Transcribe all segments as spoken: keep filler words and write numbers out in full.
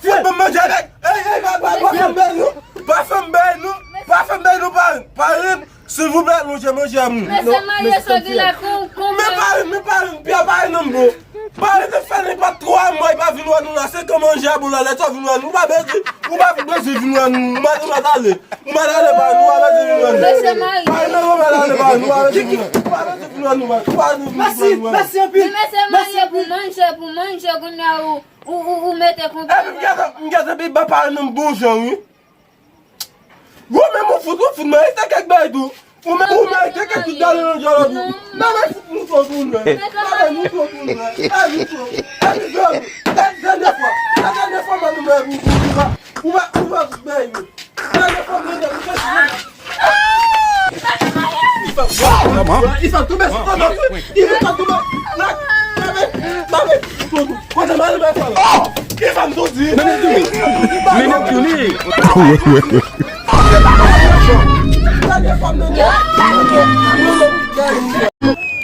Fout ban m manje avèk. Ey, ey, pa, pa, pa fè m bèy nou. Pa fè m bèy nou. Pa fè m bèy nou, parenn. Parenn, silvouplè, lonje manje a moun. Mesye marye sa gen la kon, kon. Men parenn, men parenn, pye parenn nan m bon. Parenn te fè li pa twa mwa, li pa vin wè nou la. Se kan manje a bon la, lè sa vin wè nou. Ou pa bezwen, ou pa bezwen vin wè nou. Ou pa, ou pa t ale. Ou pa t ale, parenn, ou pa bezwen vin wè nou. Mesye marye. Parenn nan, ou pa t ale, parenn, ou pa bezwen vin wè nou. Ou pa bezwen vin wè nou, parenn. Ou pa bezwen vin wè nou. Mèsi, mèsi anpil. Men mesye marye pou manje, pou manje, kounye a ou, ou, ou, ou mete konpè. Epi m gentan, m gentan pi ba parenn nan m bon jan, wi. Ou menm ou fout, ou fout merite kèk bagay tou. Ou menm ou merite kèk tout bagay nan dyòl ou. Nan men fout nou fò tou lè. Nan men nou fò tou lè. Nan men nou fò. Nan dènyè fwa. Nan dènyè fwa mwen nou mwen ou ou va ou va ou va bay nou. Nan dènyè fwa mwen nou fè tou. Ifa tou mèsi tonton. Ifa tonbe. Nan men nan men tonton. Kote mwen mwen fò. Ifa m tou di. Menm tou li. Menm tou li.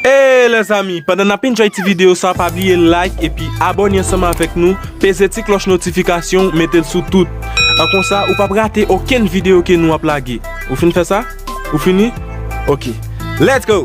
Hey, lèzanmi, pandan n ap enjoy ti videyo sa, pa bliye like epi abòne ansanm avèk nou, peze ti klòch notifikasyon, mete l sou tout. An konsa, ou p ap rate okenn videyo ke nou ap lage. Ou fin fè sa? Ou fini? Ok. Let's go!